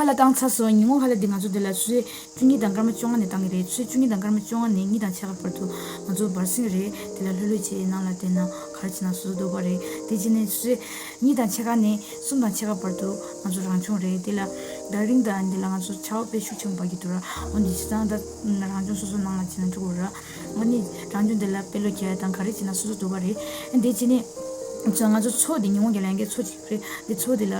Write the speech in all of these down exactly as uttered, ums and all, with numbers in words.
ལ་བཏང་ཚར་སོང་། ཉིན་མོ་ཁ་ལ་འདི་ང་ཚོ་འདི་ལ་ཆུ་ཚོད་བཅུ་གཉིས་དང་སྐར་མ་བཅོ་ལྔ་ནས་བཏང་གི་རེད། ཆུ་ཚོད་བཅུ་གཉིས་དང་སྐར་མ་བཅོ་ལྔ་ནས་གཉིས་དང་ཕྱེད་ཀ་བར་དུ་ང་ཚོ་བར་གསེང་རེད། དེ་ལ་ལྷོད་ལྷོད་བྱས་ནང་ལ་བསྡད་ན་ག་རེ་བྱས་ན་སོ་སོ་འདོད་པ་རེད། དེ་བྱས་ནས་ཆུ་ཚོད་གཉིས་དང་ཕྱེད་ཀ་ནས་གསུམ་དང་ཕྱེད་ཀ་བར་དུ་ང་ཚོ་རང་སྦྱོང་རེད། དེ་ལ་ད་རིང་དང་འདི་ལ་ང་ཚོ་ཆར་པ་དཔེ་ཤུགས་ཆེན་པོ་འབབ་ཀྱི་འདུག་ར། འོན་ཏེ་བྱས་ཙང་ད་རང་སྦྱོང་སོ་སོ་ནང་ལ་བྱས་ན་འགྲིག་གི་རེད། ཨ་ནི་རང་སྦྱོང་འདི་ལ་དཔེ་ལོ་རྒྱག་ཡ་དང་ག་རེ་བྱས་ན་སོ་སོ་འདོད་པ་རེད། དེ་བྱས་ནས་ང་ཚོ་ཚོགས་འདི་ཉིན་མོ་རྒྱབ་ལ་ཡང་བསྐྱར་ཚོགས་ཅིག་རེད། འདི་ཚོགས་འདི་ལ་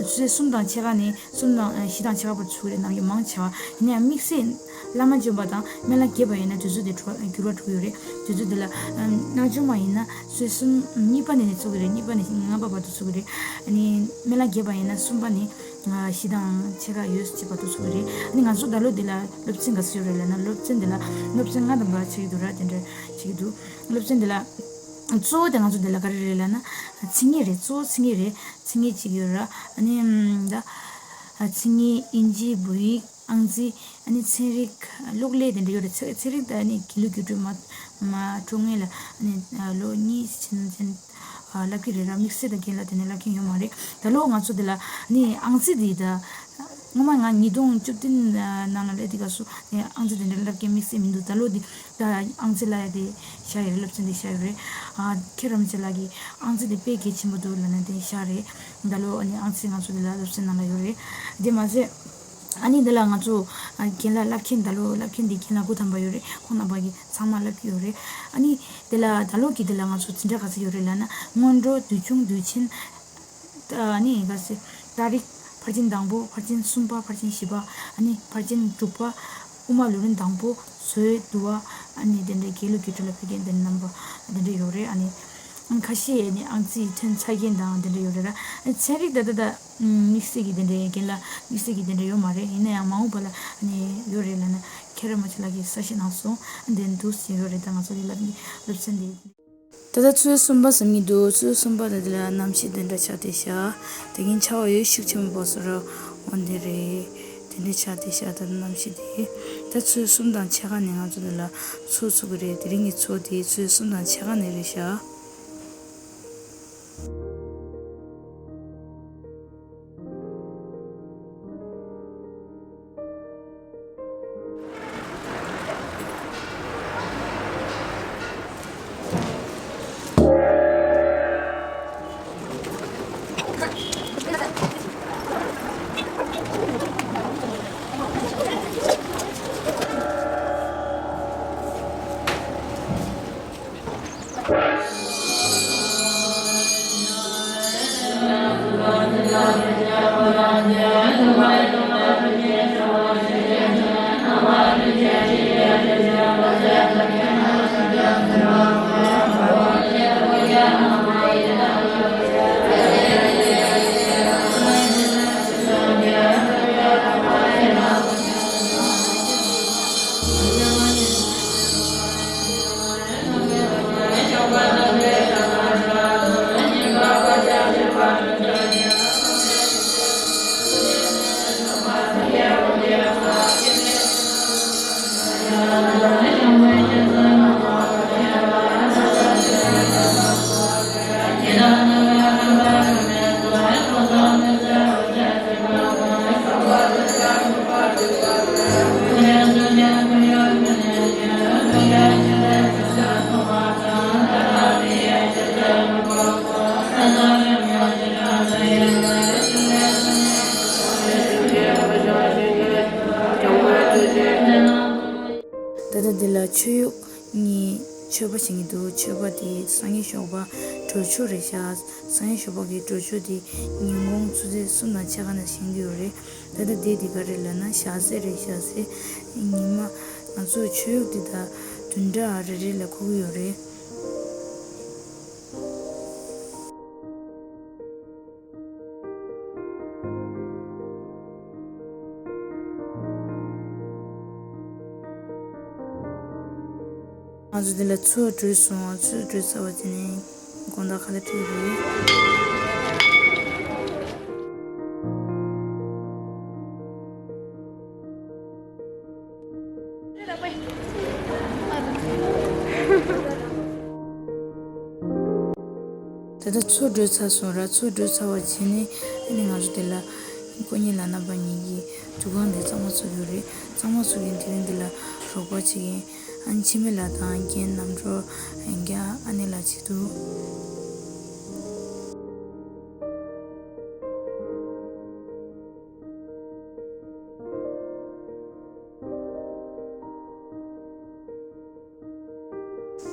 ཆུ་ཚོད་གསུམ་དང་ཕྱེད་ཀ་ནས་གསུམ་དང་ཨ་བཞི་དང་ཕྱེད་ཀ་བར་ཚུགས་རེད། ནམ་རྒྱུན་མང་ཆེ་བ་ཡིན་ན་ཡང་དམིགས་བསལ་བླ་མ་འབྱོན་པ་དང་སྨན་བླ་རྒྱས་པ་ཡིན་ན་དུས་ཚོད་དེ་འགྱུར་བ་འགྲོ་གི་ཡོད་རེད། དུས་ཚོད་དེ་ལ་ཨམ་སྔགས་སྦྱོང་མ་ཡིན་ན་ཆུ་ཚོད་གསུམ་གཉིས་པ་ནས་ནས་ཚུགས་ཀྱི་རེད། གཉིས་པ་ནས་ལྔ་པ་བར་དུ་ཚུགས་ཀྱི་རེད། ཨ་ནི་སྨན་བླ་རྒྱས་པ་ཡིན་ན་གསུམ་པ་ནས་ཨ་བཞི་དང་ཕྱེད་ཀ་ཡོལ་བྱེད་པ་དུ་ཚུགས་ཀྱི་རེད། ཨ་ནི་ང་ཚོ་ད་ལོ་འདི་ལ་སློབ་ཚན་ག་ཚོད་ཡོད་རེད་ལབ་ན། སློབ་ཚན་འདི་ལ་སློབ་ཚན་ལྔ་དང་པ་ཆགས་ཀྱི་འདུག་ར། དེ་འདྲ་ཆགས་ཀྱི་འདུག་སློབ་ཚན་འདི་ལ་གཙོ་བོ་དེ་ང་ཚོ་འདི་ལ་ག་རེ་རེད་ལབ་ན། མཚན་ཉིད་རེད། གཙོ་བོ་མཚན་ཉིད་རེད། མཚན་ཉིད་གཅིག་ཡོད་ར། ཨ་ནི་ད་མཚན་ཉིད་དབྱིན་ཇི་བོད་ཡིག་ཨང་རྩིས། ཨ་ནི་ཚན་རིག་གློག་ཀླད་དེ་འདྲ་ཡོད་རེད། ཚན་ཚན་རིག་ད་ཨ་ནི་དགེ་ལུགས་དགེ་ཕྲུག་མ་མ་འགྲོ་སྔོན་ལ་ཨ་ནི་ལོ་གཉིས་ཕྱིན་ཕྱིན་ཨ་བསླབ་ཀྱི་རེད་ར། དམིགས་བསལ་དང་རྒན་ལགས་དེ་ནས་བསླབ་མཁན་ཡོད་མ་རེད། ད་ལོ་ང་ཚོ་དེ་ལ་ཨ་ནི་ཨང་རྩིས་དེ་ད་སྔོན་མ་ང་ཉིས་སྟོང་བཅུ་བདུན་ནང་ལ་སླེབས་དུས་སྐབས་སུ་ཨ་ནི་ཨང་རྩིས་དེ་འདྲ་བསླབ་མཁན་དམིགས་བསལ་མི་འདུག་ད་ལོ་འདི་ད་ཨང་རྩིས་བསླབ་ཡ་དེ་བཞག་ཡོད་རེད། སློབ་ཚན་དེ་བཞག་ཡོད་རེད། ཨ་ཁྱེད་རིན་པོ་ཆེ་ལགས་ཀྱིས་ཨང་རྩིས་དེ་དཔེ་གལ་ཆེན་པོ་འདུག་ལབ་ནས་དེ་བཞག་རེད། ད་ལོ་ཨ་ནི་ཨང་རྩིས་ང་ཚོ་འདི་ལ་སློབ་ཚན་ནང་ལ་ཡོད་རེད། དེ་མ་ཟད་ཨ་ནི་འདི་ལ་ང་ཚོ་ཨ་རྒན་ལགས་བསླབ་མཁན་ད་ལོ་བསླབ་མཁན་འདི་རྒན་ལགས་སྐུ་དམ་པ་ཡོད་རེད། ཁོང་རྣམ་པ་གིས་ཚང་མ་བསླབ་ཀྱི་ཡོད་རེད། ཨ་ནི་འདི་ལ་ད་ལོ་གི་འདི་ལ་ང་ཚོ་འཛིན་གྲྭ་ག་ཚོད་ཡོད་རེད་ལབ་ན། སྔོན་འགྲོ། དུས་ཆུང་། དུས་ཆེན། ཨ་ནི་ག་ཚོད། ཏ་རིག་ཕར་ཕྱིན་དང་པོ། ཕར་ཕྱིན་གསུམ་པ། ཕར་ཕྱིན་བཞི་པ། ཨ་ནི་ཕར་ཕྱིན་དྲུག་པ། དབུ་མ་ལུགས་རིམ་དང་པོ། བཟོད་འདུལ་བ། ཨ་ནི་དེ་འདྲའི་དགེ་ལུགས་ཀྱི་སྒྲུབ་ལ་ཕེབས་མཁན་དེ་འདྲ་རྣམ་པ་དེ་འདྲ་ཡོད་རེད། ཨ་ནི་ཁ་ཤས་ནི་ཨང་རྩིས་ཐོན་ཚར་མཁན་དང་དེ་འདྲ་ཡོད་རེད་ར། ཚན་རིག་ད་ལྟ་ད་དམིགས་བསལ་གྱི་དེ་འདྲའི་རྒན་ལགས་དམིགས་བསལ་གྱི་དེ་འདྲ་ཡོད་མ་རེད། ཡིན་ན་ཡང་མ་འོངས་པ་ལ་ནི་ཡོད་རེད་ལབ་ན། ཁྱེད་རང་མ་ཆེ་ལགས་ཀྱིས་གསལ་བཤད་གནང་སོང་། དེ་འདུག་སེ་ཡོད་རེད། ད་ང་ཚོ་ལ་སློབ་སློབ་ཚན་འདི། ད་ལྟ་ཚོད་གསུམ་པ་ཟིན་གྱི་འདུག་ཚོད་གསུམ་པ་དེ་ལ་གནམ་གཤིས་དེ་འདྲ་ཆགས་བསྡད་ཤག་དེ་གིན་ཆར་པ་ཡོད་ཤུགས་ཆེན་པོ་བབས་སོང་ར། འོ་འདི་རེད། དེ་འདྲ་ཆགས་བསྡད་ཤག་ད་ལྟ་གནམ་གཤིས་དེ། ད་ཚོད་གསུམ་དང་ཕྱེད་ཀ་ནས་ང་ཚོ་འདི་ལ་ཚོགས་ཚུགས་ཀྱི་རེད། དེ་རིང་གི་ཚོགས་དེ་ཚོད་གསུམ་དང་ཕྱེད་ཀ་ནས་རེད་ཤག་ད་ལྟ་འདི་ལ་མཆོད་གཡོག་གཉིས་མཆོད་པ་བྱེད་ཀྱི་འདུག་མཆོད་པ་དེ་སངས་རྒྱས་ཞོགས་པ་གྲོལ་ཆོག་རེད་ཤག་སངས་རྒྱས་ཞོགས་པ་གི་གྲོལ་ཆོག་དེ་ཉིན་གུང་ཆུ་ཚོད་གསུམ་དང་ཕྱེད་ཀ་ནས་བཞེངས་ཀྱི་ཡོད་རེད། ད་ལྟ་དེ་དེ་ག་རེད་ལབ་ན་ཞག་ཚད་རེད། ཞག་ཚད། ཉི་མ་ང་ཚོ་མཆོད་གཡོག་དེ་ད་བདུན་ཕྲག་རེ་རེ་ལ་འཁོར་གྱི་ཡོད་རེད། ང་ཚོ་འདི་ལ་ཚོགས་གྲོལ་སོང་། ཚོགས་གྲོལ་ཚར་བ་དེ་ནས་དགོང་དག་ཁ་ལག་སྤྲད་རེད། ད་ལྟ་ཚོགས་གྲོལ་ཚར་སོང་ར། ཚོགས་གྲོལ་ཚར་བ་བྱས་ནས་ཨ་ནི་ང་ཚོ་དེ་ལ་ དཀོན་གཉེར་ལགས་རྣམ་པ་གཉིས་ཀྱིས་འདུ་ཁང་འདི་གཙང་མ་བཟོ་གི་ཡོད་རེད། གཙང་མ་བཟོ་མཁན་དེ་རིང་འདི་ལ་རོགས་པ་བྱེད་མཁན་ཨ་ནི་འཆི་མེད་ལགས་དང་རྒན་ནམ་གྲོ་རྒན་ཨ་ནེ་ལགས་བྱེད་འདུག་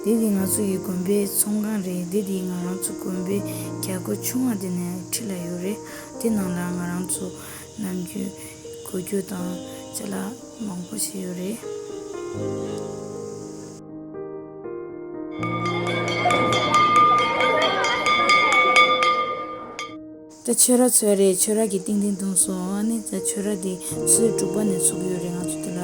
འདི་ནི་ང་ཚོ་ཡི་དགོན་པའི་ཚོང་ཁང་རེད། འདི་ནི་ང་རང་ཚོ་དགོན་པའི་རྒྱལ་སྒོ་ཆུང་བ་འདི་ནས་འཁྲིས་ལ་ཡོད་རེད། འདི་ནང་ལ་ང་རང་ཚོ་ནམ་རྒྱུན་གོ་རྒྱུ་དང་ཅ་ལག་མང་པོ་ཞིག་ཡོད་རེད། ད་ཆོས་ར་ཚོས་རེད། ཆོས་ར་གི་ཏིང་ཏིང་བརྡུངས་སོང་། ཨ་ནི་ད་ཆོས་ར་དེ་ཚོས་དྲུག་པ་ནས་ཚུགས་ཡོད་རེད། ང་ཚོ་དེ་ལ།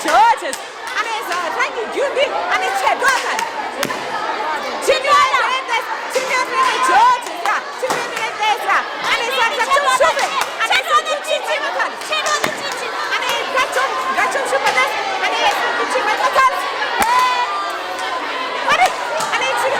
ཨ་ནི་ས་ཁྲ་གི་རྒྱུ་འདི་ཨ་ནི་ཆེ་འགྲོ་དང་། ཆེ་འགྲོ་ཨ་ནི་རེད་དེ་ཆེ་འགྲོ་ཨ་ནི་རེད་ཇོ་ཆེ་ས་ཆེ་འགྲོ་ཨ་ནི་རེད་དེ་ས་ཨ་ནི་ས་ས་ཆུང་ཤུ་པེ་ཨ་ནི་ས་ཆུང་ཆེ་ཆེ་མ་ཐང་། ཆེ་འགྲོ་ཨ་ནི་ས་ཆུང་ག་ཆུང་ཤུ་པེ་དེ་ཨ་ནི་ས་ཆུང་ཆེ་མ་ཐང་། ཨ་ནི་ཨ་ནི་ཆེ།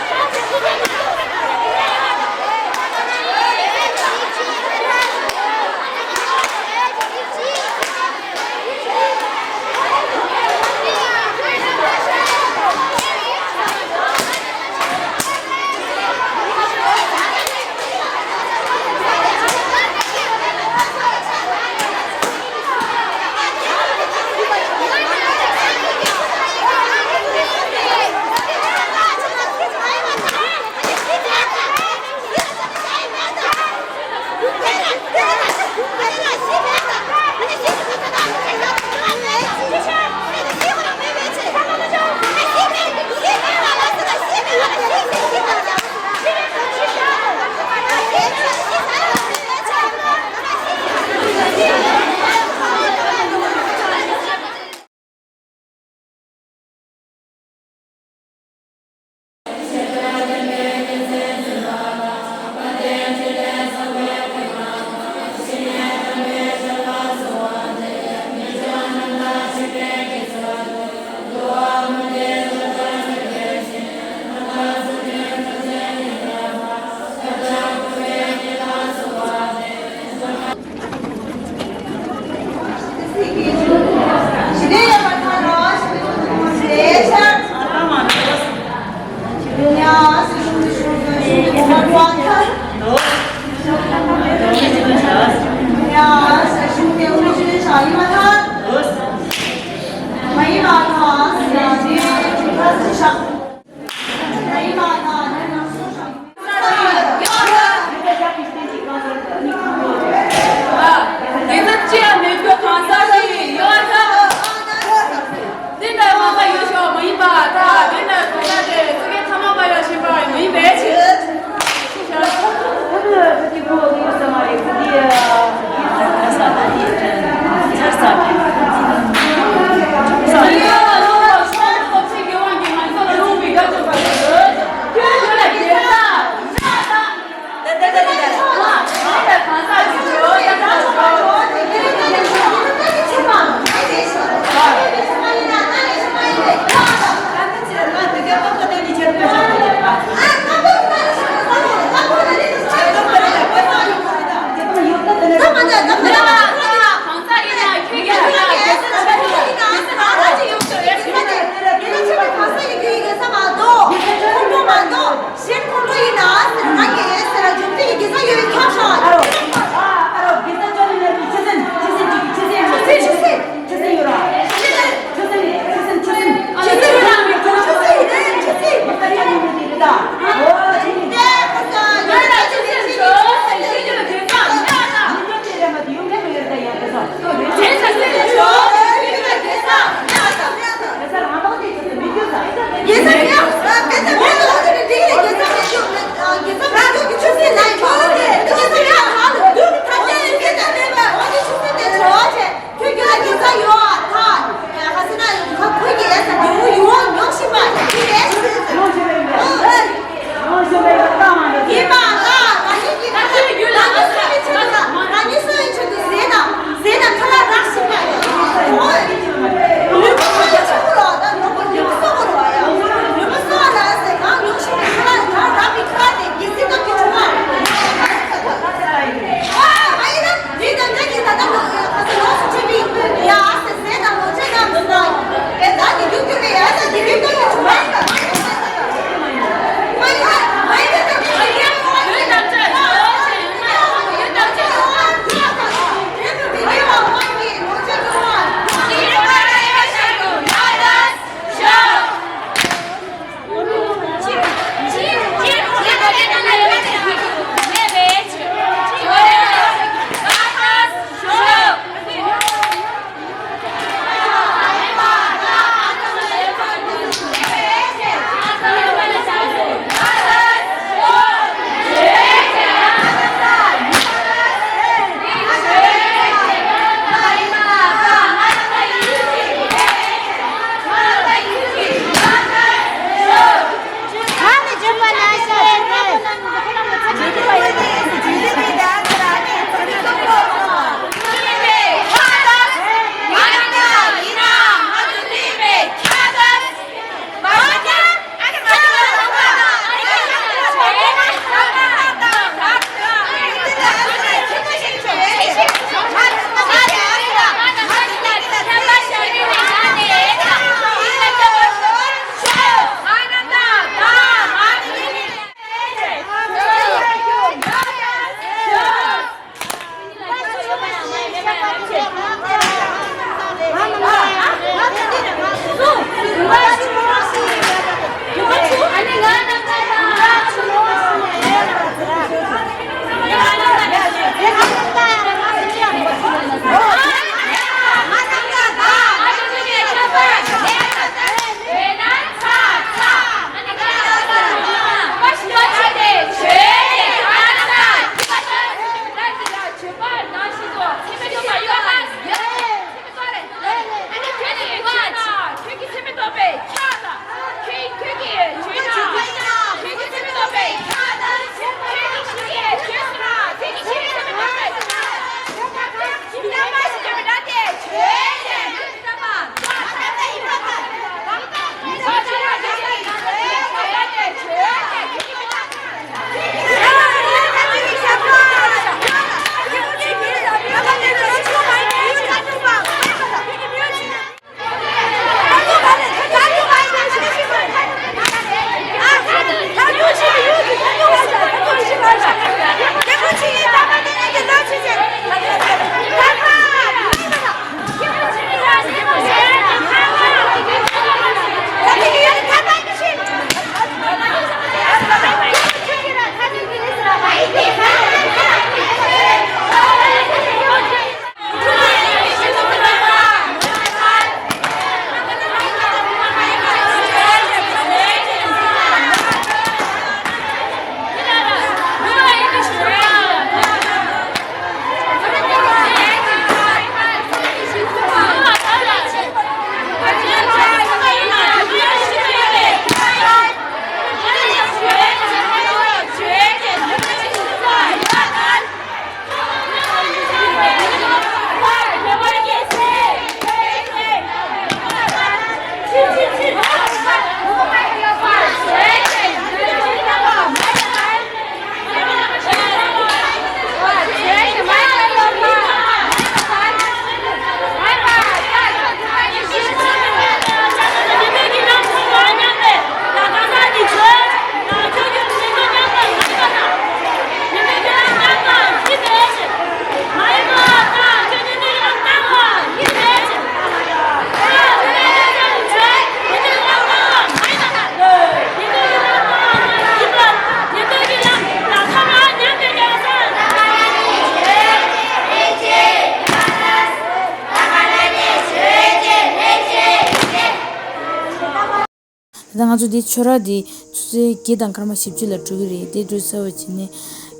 ད་ལྟ་ང་ཚོ་འདི་ཆོས་ར་འདི་ཆུ་ཚོད་བརྒྱད་དང་སྐར་མ་བཞི་བཅུ་ལ་འགྲོ་གི་རེད། དེ་འགྲོ་ཚར་བ་བྱས་ནས་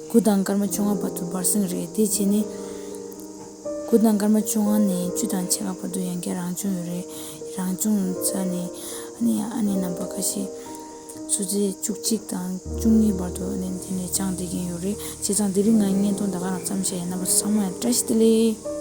དགུ་དང་སྐར་མ་བཅོ་ལྔ་བར་དུ་འབར་སེང་རེད། དེ་བྱས་ནས་དགུ་དང་སྐར་མ་བཅོ་ལྔ་ནས་བཅུ་དང་ཕྱེད་ཀ་བར་དུ་ཡང་བསྐྱར་རང་སྦྱོང་ཡོད་རེད། རང་སྦྱོང་ཚར་ནས་ཨ་ནི་ཨ་ནེ་རྣམ་པ་ཁ་ཤས་ཆུ་ཚོད་བཅུ་གཅིག་དང་བཅུ་གཉིས་བར་དུ་ཨ་ནི་འདི་ནས་སྦྱང་བསྡད་ཀྱིན་ཡོད་རེད། བྱས་ཙང་དེ་རིང་ང་བརྙན་ཐུང་ད་ག་རང་མཚམས་བཞག་ཡིན། རྣམ་པ་ཚོ་ཚང་མ་ཡང་བཀྲ་ཤིས་བདེ་ལེགས།